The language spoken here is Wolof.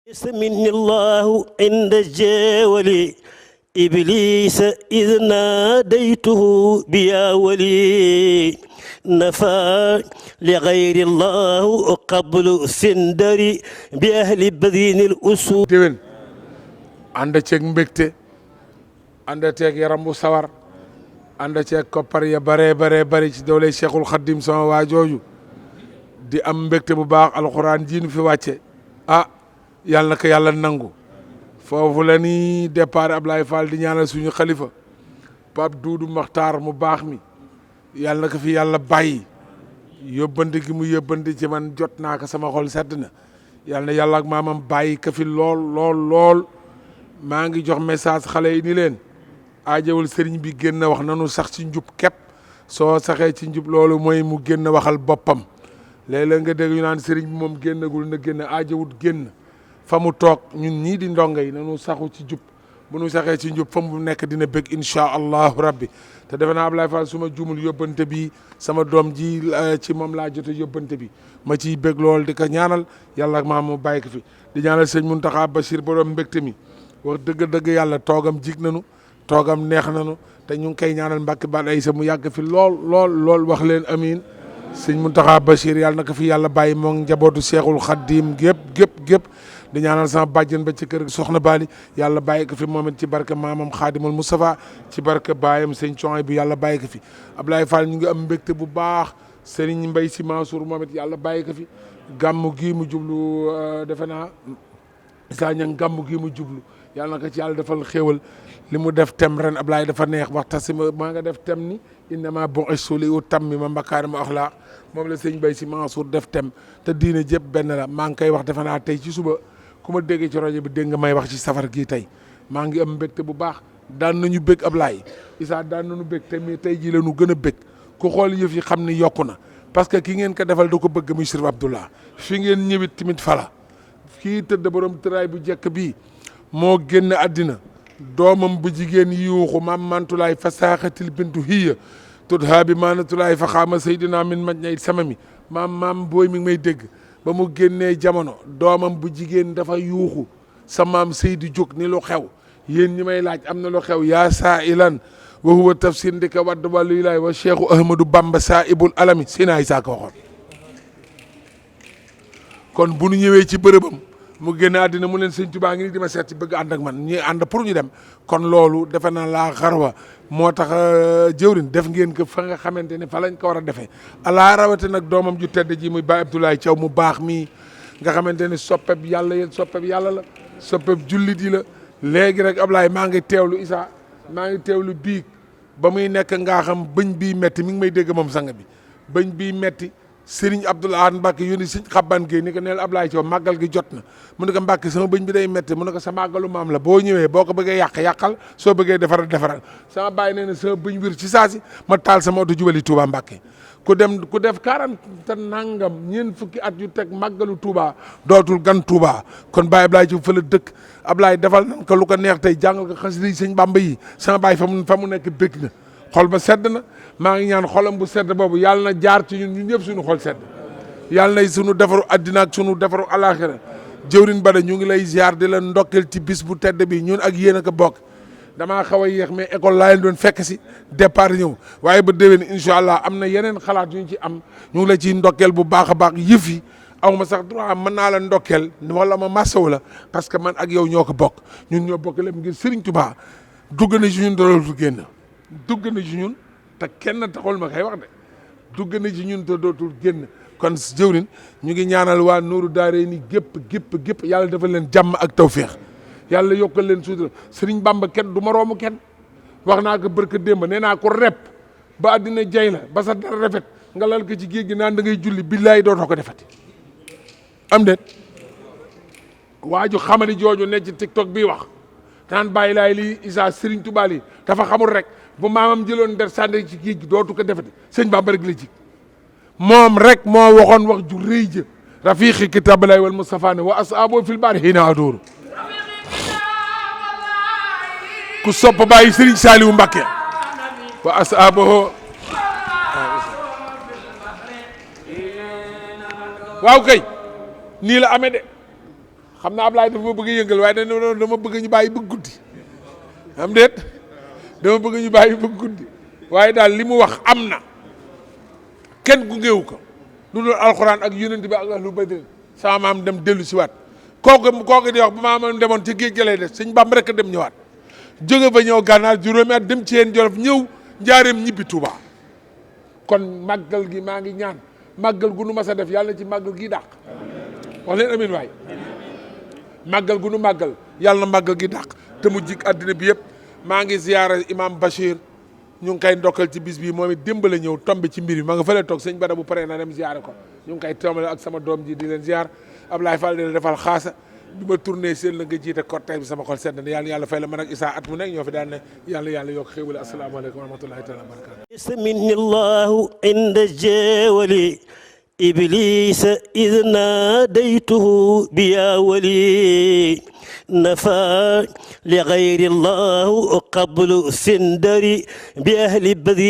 يسمني الله عند الجاول إبليس إذ ناديته بيا ولي نفى لغير الله قبل سندري بأهل بذين الأسود déwén ànd ceeg mbégte ànd ceeg yaram bu sawar ànd ceeg koppar ya bare bari ci doole Cheikhul Khadim sama waa jooju di am mbégte bu baax alxuraan ji nu fi wàcce yàlla na ko yàlla nangu foofu la ni départ Ablaye Fall di ñaanal suñu xalifa Pape Doudou Makhtar mu baax mi yàlla na ko fi yàlla bàyyi yóbbante gi mu yóbbante ci man jot naa ko sama xol sedd na yàlla na yàlla ak maamam bàyyi ko fi lool maa ngi jox message xale yi ni leen aajawul sëriñ bi génn wax nanu sax ci njub képp soo saxee ci njub loolu mooy mu génn waxal boppam léeg-léeg nga dégg ñu naan sëriñ bi moom génnagul na génn aajawut génn fa mu toog ñun ñii di ndongo yi nanu saxu ci jub bu nu saxee ci njub fa mu nekk dina bëgg incha allahu rabbi te defe naa Ablaye Fall su ma juumul yóbbante bi sama doom ji ci moom laa jote yóbbante bi ma ciy bëgg lool di ko ñaanal yàlla ak maam mu bàyyi ko fi di ñaanal sëñ Mountakha Bachir borom mbégte mi wax dëgg yàlla toogam jig nanu toogam neex nanu te ñu ngi koy ñaanal Mbàkke Bal ay sa mu yàgg fi lool wax leen amiin sëñ Mountakha Bachir yàlla na ko fi yàlla bàyyi moom njabootu Cheikhul Khadim gépp di ñaanal sama bàjjen ba ci kër soxna Bali yàlla bàyyi ko fi moom it ci barke maamam Khadimul Moustapha ci barke baayam sëñ Coy bi yàlla bàyyi ko fi Ablaye Fall ñu ngi am mbégte bu baax Serigne Mbaye Sy Mansour moom it yàlla bàyyi ko fi gàmmu gii mu jublu defe naa Issa Niang gàmmu gii mu jublu yàlla na ko ci yàlla defal xéewal li mu def tem ren Ablaye dafa neex waxta si maa nga def tem ni innama bu'istu li utammima makaarima axlaaq moom la sëñ Mbaye Sy Mansour def tem te diine jëpp benn la maa ngi koy wax defe naa tey ci suba ku ma déggee ci rajo bi dégg nga may wax ci safar gii tey maa ngi am mbégte bu baax daan nañu bég Ablaye Issa daan nañu bég te mais tey jii la ñu gën a bég ku xool yëf yi xam ni yokku na parce que ki ngeen ko defal da ko bëgg muy Chérif Abdoulaye fi ngeen ñëwit tamit fala kii tëdd borom tëraay bu jekk bii moo génn àddina doomam bu jigéen yuuxu maam mantulaay fa saaxatil bintu hiya tudhaa bi maanatulaay fa xaama saydina min maj ñay sama mi maam booy mi ngi may dégg ba mu génnee jamono doomam bu jigéen dafa yuuxu sa maam Seydi jóg ni lu xew yéen ñi may laaj am na lu xew yaa saa ilan wa huwa tafsir ndika wadd wàllu laay wa cheikhu ahmadou bamba saa ibul alami sinaay saa ko waxoon kon bu nu ñëwee ci bërëbam mu génn àddina mu leen sëñ Tuubaa ngi ni di ma seet ci bëgg ànd ak man ñuy ànd pour ñu dem kon loolu defe naa laa xarwa moo tax jëwrin def ngeen ko fa nga xamante ne fa lañ ko war a defee alaa rawate nag doomam ju tedd ji muy Baye Abdoulaye Thiaw mu baax mii nga xamante ne soppeb yàlla la soppeb jullit yi la léegi rek Ablaye maa ngi teewlu Issa maa ngi teewlu biig ba muy nekk ngaa xam bëñ bii metti mi ngi may dégg moom sang bi bëñ bii metti Serigne Abdoul Ahad Mbacke yónni Serigne Xabban Gueye ni ko neel Ablaye Thiaw màggal gi jot na mu ne ko Mbacke sama bëñ bi day métti mu ne ko sa màggalu maam la boo ñëwee boo ko bëggee yàqal soo bëggee defaral sama bàyyi nee na sama bëñ wir ci saasi ma taal sama oto jubali Touba Mbacke ku def 40 nangam ñeent fukki at yu teg màggalu Touba dootul gan Touba kon Baye Ablaye Thiaw fa la dëkk Ablaye defal nan ko lu ko neex tey jàngal ko xasida Sëñ Bamba yi sama bàyyi fa mu nekk bëgg na xol ba sedd na maa ngi ñaan xolam bu sedd boobu yàlla na jaar ci ñun ñëpp suñu xol sedd yàlla na suñu defaru addina ak suñu defaru alaxira jëwrin Bada ñu ngi lay ziar di la ndokkeel ci bis bu tedd bi ñun ak yéen a ko bokk damaa xaw a yéex mais école laa leen doon fekk si départ ñëw waaye ba déwén incha allah am na yeneen xalaat yu ñu ci am ñu ngi la ciy ndokkeel bu baax a baax yëf yi aw ma sax droit mën naa la ndokkeel wala ma massaw la parce que man ak yow ñoo ko bokk ñun ñoo bokk lépp ngir Serigne Touba dugg na ci ñun dootul génn dugg na ci ñun te kenn taxul ma koy wax de dugg na ci ñun te dootul génn kon jëwrin ñu ngi ñaanal waa Nooru Daare ni gépp yàlla defal leen jàmm ak tawféex yàlla yokkal leen suutura Sëriñ Bamba kenn du moroomu kenn wax naa ko barka démb nee naa ko rep ba àddina jay la ba sa dara rafet nga lal ko ci géej gi naan da ngay julli billaay dootoo ko defati am déet waaju xamani jooju ne ci TikTok bii wax naan bàyyi laay lii Issa Sëriñ Tuubaa lii dafa xamul rek bu maamam jëloon der sànni ci géej gi dootu ko defati sëñ Bamba rek la jig moom rek moo waxoon wax ju rëy jë rafiqi kitabalay wal Mustafa ne wa ashaabo fil baari hiina adooru ku sopp bàyyi Serigne Saliou Mbacké wa ashaabo waaw kay nii la amee de xam naa Ablaye dafa ma bëgg a yëngal waaye dama bëgg ñu bàyyi bëgg guddi am déet dama bëgg ñu bàyyi bëgg guddi waaye daal li mu wax am na kenn gungeewu ko lu dul alxuraan ak yonent bi ak ahlu badrin sama maam dem dellu si waat kooku di wax ba maamam demoon ci géej gi lay des sëñ Bamba rek a dem ñëwaat jóge ba ñëw gànnaar juróomi at dem ci yéen Jolof ñëw njaareem ñibbi Touba kon màggal gi maa ngi ñaan màggal gu nu mas a def yàlla na ci màggal gi dàq wax leen amin waay màggal gu nu màggal yàlla na màggal gi dàq te mu jik àddina bi yëpp maa ngi ziyaara imam Bachir ñu ngi koy ndokkal ci bis bi moom it démb la ñëw tombe ci mbir mi ma nga fële toog sëñ Bada bu paree na dem ziyaare ko ñu ngi koy tombale ak sama doom ji di leen ziyaar Ablaye Fall dina defal xaasa bi ma tourné seen la nga jiite cortège bi sama xol sedd na yàlla fay la man ak Issa at mu nekk ñoo fi daan ne yàlla yokk xéewale asalaamaaleykum wa rahmatullahi taala wa barakatu minni llahu inda jeewali إبليس إذ ناديته بيا ولي نفى لغير الله قبل سندري بأهل بدر